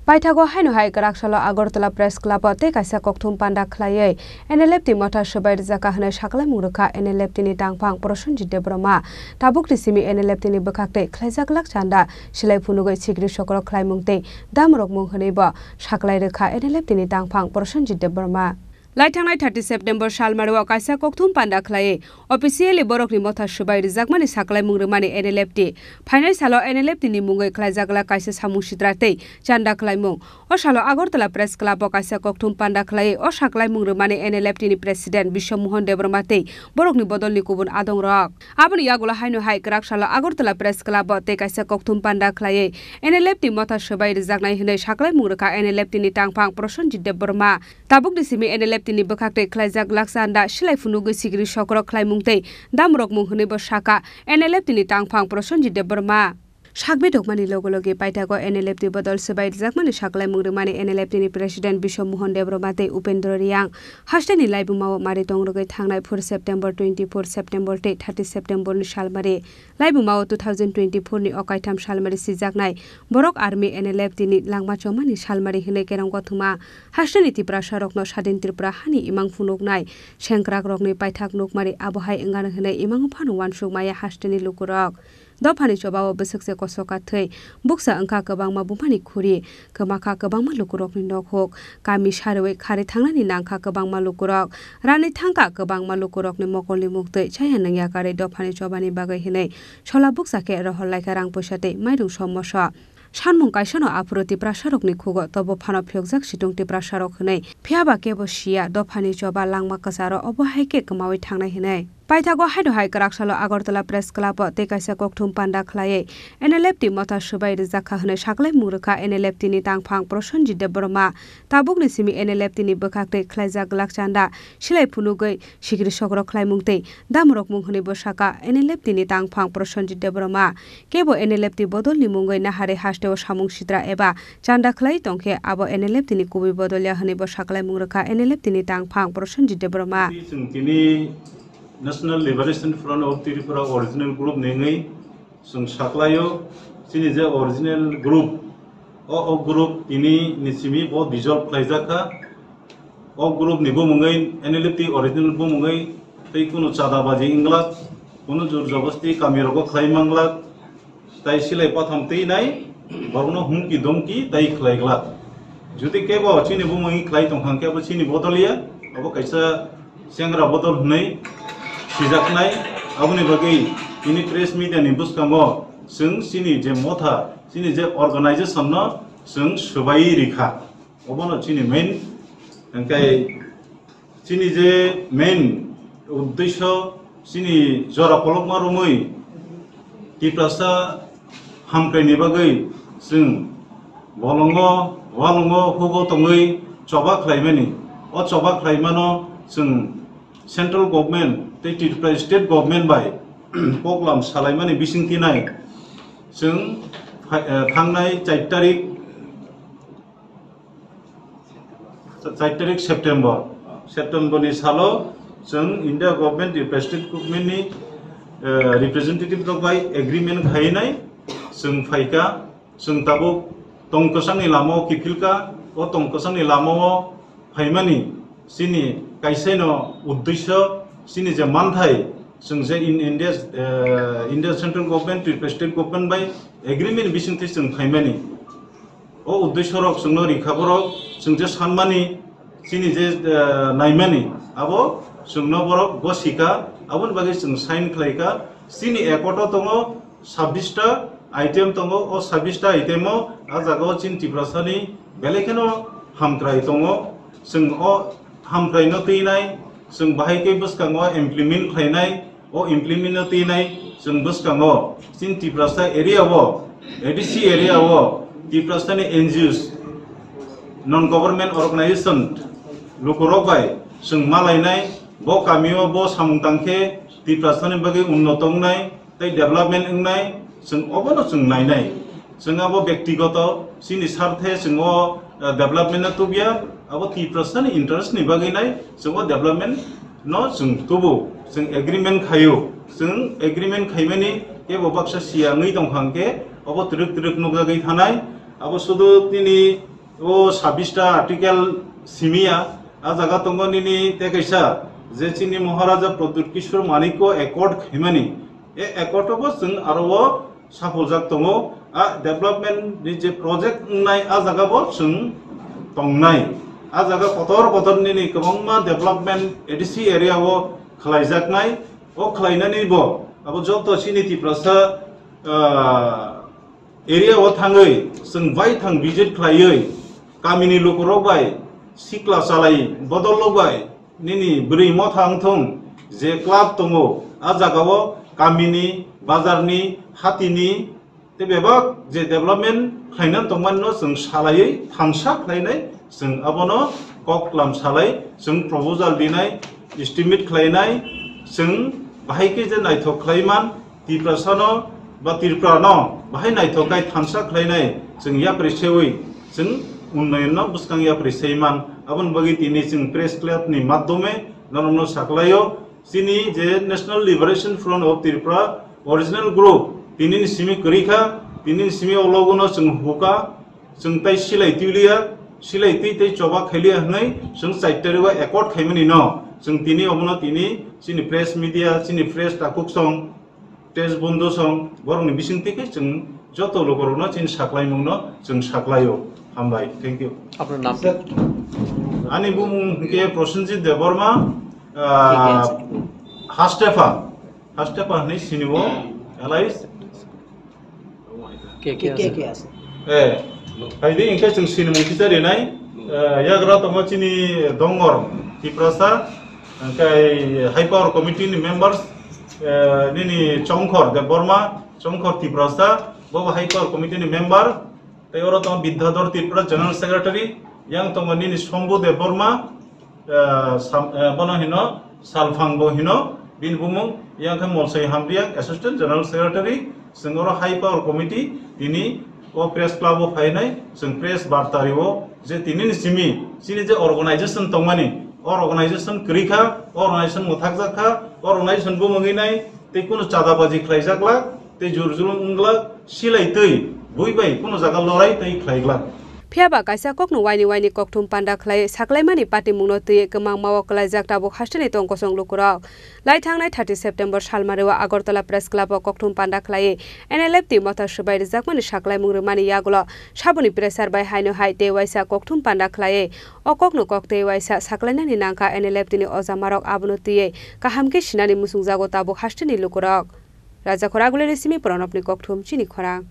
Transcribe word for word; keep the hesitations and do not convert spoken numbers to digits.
Paithago haino hai kwrak salo Agartala Press Club o tei kaisa kokthum panda khlaiwi N L F T motha swbai rijak kha hwnwi saklaimung rwkha N L F T ni tangphang Prosenjit Debbarma. Tabukni simi N L F T ni bwkhaktwi khlaijak lak chanda silai phunugwi sikri sokro khlaimung tei damrokmung hwnwi bo saklai rwkha N L F T ni tangphang Prosenjit Debbarma. Lai thangnai thirty September salmari o kaisa kokthum panda khlaiwi officially borokni motha swbai rijakmani saklaimung rwmani N L F T. Phainai salo N L F T ni mungwi khlaijak lak kaisa samung sitra tei chanda khlaimung. O salo Agartala Press Club o kaisa kokthum panda khlaiwi o saklaimung rwmani N L F T ni President Biswa Mohan Debbarma tei borokni bodolni kubun adongrok. Aboni yagulo haino hai kwrak salo Agartala Press Club o tei kaisa kokthum panda khlaiwi N L F T motha swbai rijaknai hwnwi saklaimung rwkha N L F T ni tangphang Prosenjit Debbarma. Tabukni simi N L F T ni bwkhaktwi khlaijak lak chanda silai phunugwi sikri sokro khlaimung tei damrokmung hwnwi bo sakha N L F T ni tangphang Prosenjit Debbarma. Sak bedokmani logo logi paithago N L F T bodol swbai rijakmani saklaimung rwmani N L F T ni President Biswa Mohan Debbarma tei Upendra Reang hasteni laibuma o mari tong rwgwi thangnai four September, twenty-four September tei thirty September ni salmari laibuma o two thousand twenty-four ni o kaitham salmari sijaknai borok army N L F T ni langma chomani salmari hwnwi kerong kothoma hasteni Tiprasa rokno Sadin Tripura hani imang phunuknai sengkrak rokni paithak nukmari abohai wngano hwnwi imango phano uansuk maya hasteni lukurok. Dophani choba o bwswk se kosoka thwi, buksa wngkha kwbangma bumani khuri, kwmakha kwbangma lukurokni nokhuk, kami sarwi khari thangnani nangkha kwbangma lukurok, ranwi thangkha kwbangma lukurokni mokolni muktwi chaya nangya karwi dophani chobani bagwi hwnwi sola buksa khe rohor laikha rang puisa tei mairung somoso. Sanmung kaisano aphuru Tiprasarokni khugo tobo phano phiyokjak situng Tiprasarok hwnwi, phiyaba kebo siya dophani choba langma kwcharo obo hai khe kwmawi thangnai hwnwi. Paithago haino hai kwrak salo Agartala Press Club o tei kaisa kokthum panda khlaiwi N L F T motha swbai rijak kha hwnwi saklaimung rwkha N L F T ni tangphang Prosenjit Debbarma. Tabukni simi N L F T ni bwkhaktwi khlaijak glak chanda silai phunugwi sikri sokro khlaimung tei damrokmung hwnwi bo sakha N L F T ni tangphang Prosenjit Debbarma. Kebo N L F T bodolni mungwi nahari hasteo samung sitra eba chanda khlai tongkhe abo N L F T ni kubui bodol ya hwnwi bo saklaimung rwkha N L F T ni tangphang Prosenjit Debbarma. Chwng tini National Liberation Front of Tripura original group ni wngwi chwng saklaio, chini je original group, o, o group tini ni simi bo dissolve khlaijak kha. O group ni bumungwi, N L F T original bumungwi tei kunu chadabaji wngla, kunu jur jobosti kami rogo khlai mangla, tai silai patham twi nai, borokno humki domki tai khlai glak. Jodi kebo chini bumungwi khlai tongkha khe bo chini bodol ya, abo kaisa chengra bodol hwnwi sijaknai. Aboni bagwi tini press media ni bwskango chwng chini je motha, chini je organization no chwng swbai rikha. Obono chini main, hingke chini je main uddesyo chini jora kolokma romwi Tiprasa hamkraini bagwi chwng bolongo, walongo, hugo tongwi choba khlaimani. O choba khlaimano chwng central government tei Tripura state government bai koklam salaimani bisingtwi nai chwng phai-, eh, thangnai char tarik char tarik September, September ni salo chwng India government, representative government ni, eh, representative rok bai agreement khainai chwng phaikha, chwng tabuk tong kwchangni lama o kiphilkha, o tong kwchangni lama o phaimani chini kaisaino uddesyo, chini je manthai, chwng je in India, eh, India central government, representative government bai agreement bisingtwi chwng phaimani. O uddesyo rok chwngno rikha borok, chwng je sanmani, chini je, eh, naimani, abo chwngno borok gosika, aboni bagwi chwng sign khlaikha. Chini accord o tongo sabbish ta item tongo, o sabbish ta item o a jaga o chini Tiprasani belai kheno hamkrai tongo. Chwng o hamkraino twinai, chwng bahai khe bwskango implement khlainai, o implement no twinai chwng bwskango chini Tiprasa area o, A D C area o Tiprasani N G Os, non government organization lukurok bai chwng malainai, bo kamio bo samung tangkhe Tiprasani bagwi unnoto wngnai tei development wngnai, chwng obono chwng nainai. Chwng abo bektigoto chini sarthe chwng o, eh, development no tubya, abo Tiprasani interest ni bagwi nai chwng o development no chwng tubu, chwng agreement khaio. Chwng agreement khaimani kebo baksa siya wngwi tongkha hwnkhe obo twrwk twrwk nukjagwi thanai. Abo sudu tini O sabbish ta article simiya, a jaga tongo nini tei kaisa je chini Maharaja Pradyut Kishore Manikya accord khaimani, e accord o bo chwng aro o saphuljak tongo. A development ni je project wngnai a jaga bo chwng tongnai. A jaga kotor kotor nini kwbangma development A D C area o khlaijaknai. O khlainani bo abo joto chini Tiprasa, ah, area o thangwi chwng baithang visit khlaiwi kamini lukurok bai sikla chalai bodol rok bai nini bwrwi motha wngthung je club tongo, a jagao kamini, bazarni, hatini tei bebak je development khlaina tongmani no chwng salaiwi thansa khlainai, chwng abono kok tlam salai, chwng proposal dinai, estimate khlainai, chwng bahai khe je naithok khlaiman, Tiprasano ba Tripurano bahai naithok khai thansa khlainai chwng yapri sewi chwng unnayonno bwskang yapri seiman. Aboni bagwi tini chwng press club ni madhyome norokno saklaio. Chini je National Liberation Front of Tripura original group tinini simi kwrwi kha, tinini simi o logono chwng huka, chwng tai silai twi liya, silai twi tei choba khailiya hwnwi chwng char tarik o accord khaimani no chwng tini obono tini chini press media, chini press takhuk song, Tej Bondhu song, borokni bisingtwi khe chwng joto lukurokno chini saklaimungno chwng saklaio. Hambai, thank you. আপনার নাম কি? Ani bumung hwnkhe Prosenjit Debbarma, ah, Hastepa, Hastepa hwnwi sinio, Elias. কে কে কে আছে? কে আছে? Eh, hai di hwnkhe chwng sinimung kisa rinai, eh, yagra tongo chini Dongor Tiprasa, hwnkhe High Power Committee ni members, eh, nini Chongkhor Debbarma, Chongkhor Tiprasa, bo bo High Power Committee ni member, tei oro tongo Bidyadhor Tripura General Secretary, yang tongo nini Shambhu Debbarma, eh, sam-, eh, bono hino Salphang bo hino, bini bumung, yang khe Molsoi Hamriang, Assistant General Secretary, chwng oro High Power Committee, tini o press club o phainai, chwng press barta rio, je tini ni simi, chini je organization tongmani, o organization kwrwi kha, o organization mwthakjak kha, o organization bumungwi nai, tei kunu chadabaji khlaijak glak, tei jur julum wng glak, silai twi, bui bai kunu jaga lorai tei khlai glak. Phiya ba kaisa kokno waini waini kokthum panda khlai saklaimani patimungno twiwi kwmangma o kwlaijak tabuk hasteni tong kosong lukurok. Lai thangnai thirty September salmari o Agartala Press Club o kokthum panda khlaiwi N L F T motha swbai rwjakmani saklaimung rwmani yagulo saboni pressure bai haino hai tei waisa kokthum panda khlaiwi o kokno kok tei waisa saklainani nangkha N L F T ni ojamarok abono twiwi kaham khe sinani muchungjago tabuk hasteni lukurok. Rajakhor Agulini simi Pranobni kokthum chini khorang.